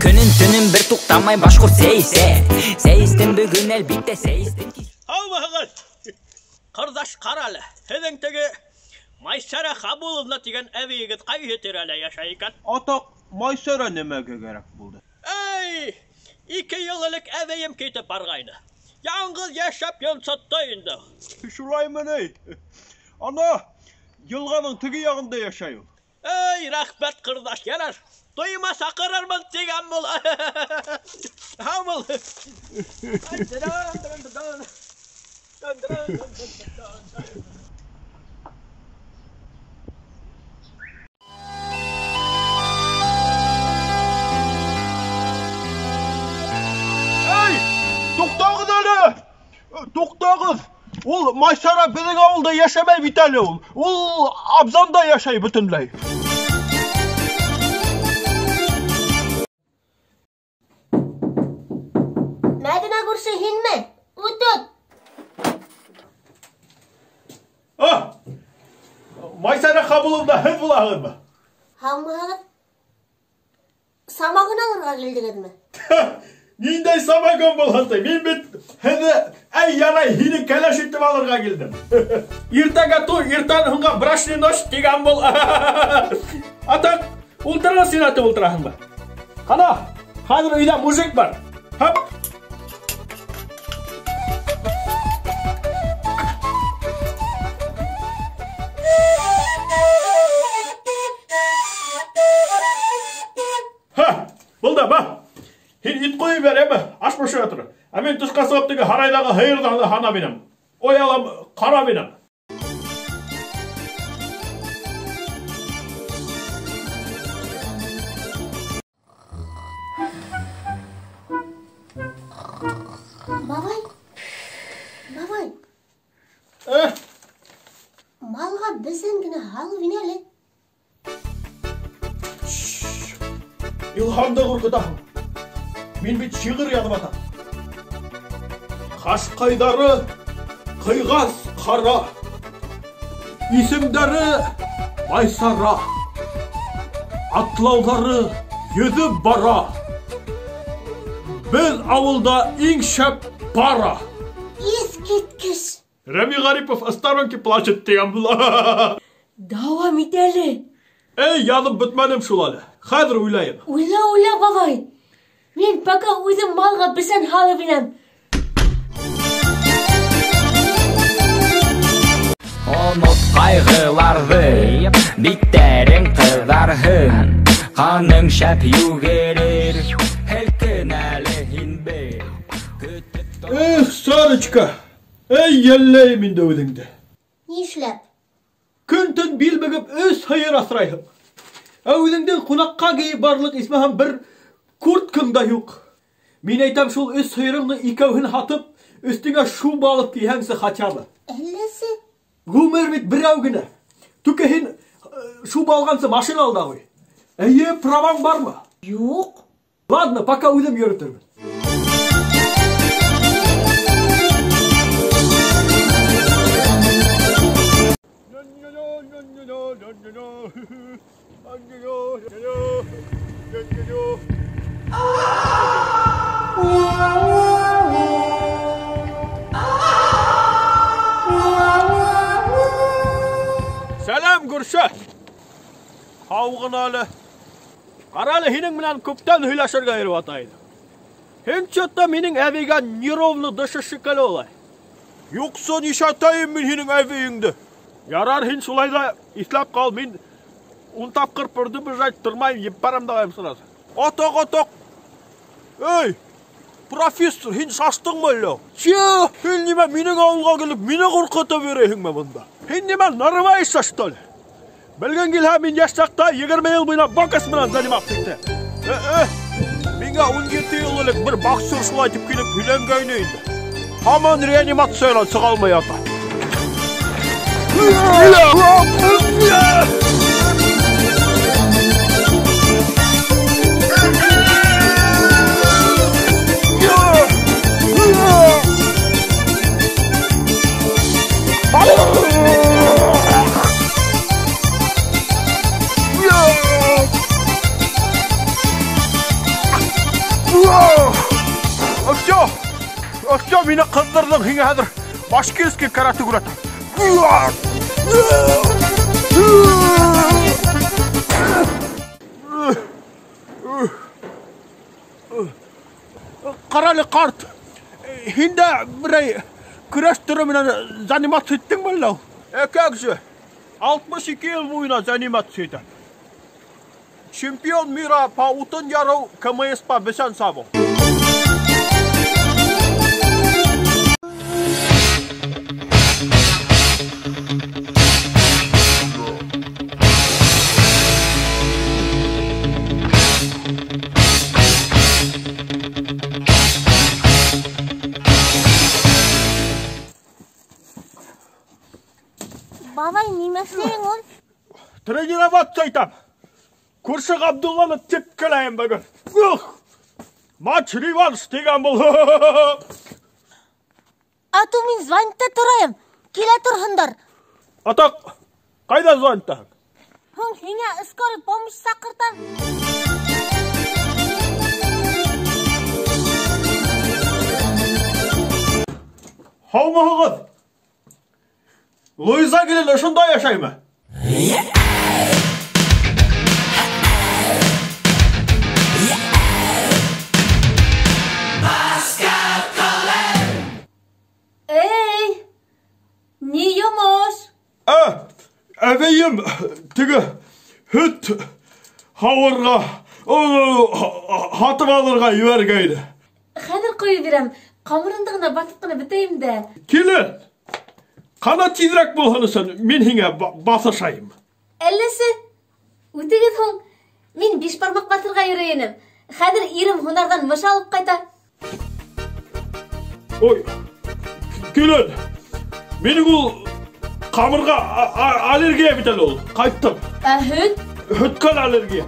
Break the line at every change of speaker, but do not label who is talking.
Көнөн төнөн бер туҡтамай башҡорт сәйсә. Сәйестең бөгөн әлбиттә сәйестең.
Һаумыһығыҙ, ҡорҙаш, ҡара әле. Һеҙҙең теге Майсара Хабуловна тигән әбейегеҙ ҡайһы тирәлә йәшәй икән?
Атаҡ, Майсара нимәгә кәрәк булды?
Эй, 2 йыл элек әбейем китеп барғайны. Яңғыҙ йәшәп йонсотто инде.
Шулаймы ни? Ана, йылғаның теге яғында йәшәй ул.
Эй, рәхмәт, ҡорҙаш, ярар. Туйыма саҡырырмын тигән бул. Һау бул.
Эй, туҡтағыҙ әле! Туҡтағыҙ! Ул Майсара беҙҙең ауылда йәшәмәй бит әле ул. Ул Абзанда йәшәй бөтөнләй.
Мәҙинә күрше, һинме? Үтөт!
А! Майсара Хабуловна, һеҙ булаһығыҙмы?
Һаумыһығыҙ? Самогон алырға килдегеҙме?
Ниндәй самогон булһын ти? Мин бит һеҙҙе, әй, ярай, һине кәләш итеп алырға килдем.
Иртәгә туй, иртән һуңға брачный ночь тигән бул. Атаҡ, ултырған син атып ултыраһыңмы? Ҡана, хәҙер өйҙә мужик бар. Һап. Һа, булды, ба. Һин ит ҡуйып бер, әме, аш бешерә тор. Ә мин тышҡа сығып теге һарайҙағы һыйырҙарҙы һанап инем. Ой алам, ҡарап инем.
Бабай, бабай. Малға бесән генә һалып ин әле.
Илһамды ҡурҡытаһың. Мин бит шиғыр яҙып атам. Ҡашҡайҙары ҡыйғас ҡара, исемдәре Майсара, атлауҙары йөҙөп бара. Беҙ ауылда иң шәп пара.
Иҫ киткес.
Рәми Ғарипов о сторонке плачет тигән була.
Дауам ит әле.
Эй, яҙып бөтмәнем шул әле. Хәҙер уйлайым.
Уйла, уйла, бабай. Мин пока үҙем малға бесән һалып инәм.
Онот ҡайғыларҙы, биттәрең ҡыҙарһын, ҡаның шәп йүгерер, һелкен әле һин бер. Көтөп тор.
Эх, Сарочка, эй, йәлләйем инде үҙеңде.
Нишләп?
Көн-төн бил бөгөп өс һыйыр аҫрайһың. Ә үҙеңдең ҡунаҡҡа кейеп барлыҡ исмаһам бер курткаң да юҡ. Мин әйтәм, шул өс һыйырыңды икәүһен һатып, өҫтөңә шуба алып кейһәңсе хотя бы.
Әлләсе?
Ғүмер бит берәү генә. Түке һин шуба алғансы машина ал да ҡуй. Эйе, праваң бармы?
Юҡ.
Ладно, пока үҙем йөрөтөрмөн. Сәләм, күрше. Һау ғына әле. Ҡара әле, һинең менән күптән һөйләшергә йөрөп ята инем. Һин чё-то минең әбейгә неровно дышыш шикелле улай. Юҡсы, нишләтәйем мин һинең әбейеңде? Ярар, һин шулай ҙа иҫләп ҡал, мин ун тапҡыр предупреждать тормайым, ебәрәм дә ҡуям сразу. Атаҡ, атаҡ. Эй, профессор, һин шаштыңмы әллә? Че, һин нимә минең ауылға килеп, мине ҡурҡытып йөрөйһөңмө бында? Һин нимә, нарываешься, что ли? Белгең килһә, мин йәш саҡта 20 йыл буйына бокс менән заниматься иттем. Миңә 17 йыл элек бер боксер шулай тип килеп һөйләнгәйне инде. Һаман реанимациянан сыға алмай ята. Все, все, мине ҡыҙҙырҙың, һиңә хәҙер башкирский карате күрһәтәм. Ҡара әле, ҡарт, һин дә берәй көрәш төрө менән заниматься иттеңме әллә? Как же, 62 йыл буйына заниматься итәм. Чемпион мира по утын ярыу КМС-па бесән сабыу.
Бабай, нимә эшләйһең ул?
Тренироваться итәм. Күрше Ғабдулланы типкеләйем бөгөн. Матч-реванш тигән был.
Ату мин звонитта торайым. Килә торһондар.
Атаҡ, ҡайҙа звониттаһың?
Һуң һиңә скорый помощь саҡыртам.
Һаумыһығыҙ? Луиза килен ошонда йәшәйме?
Эй, ни йомош?
Әбейем, теге һөт һауырға, һатып алырға ебәргәйне.
Хәҙер ҡойоп бирәм, ҡамырыңды ғына баҫып ҡына бөтәйем дә.
Килен, ҡана тиҙерәк булһын өсөн мин һиңә баҫышайым.
Әлләсе, үтегеҙ һуң. Мин биш бармаҡ баҫырға йөрөй инем. Хәҙер ирем һунарҙан мыш алып ҡайта.
Ой, килен, минең ул ҡамырға аллергия бит әле ул. Ҡайттым.
Ә һөт?
Һөткә лә аллергия.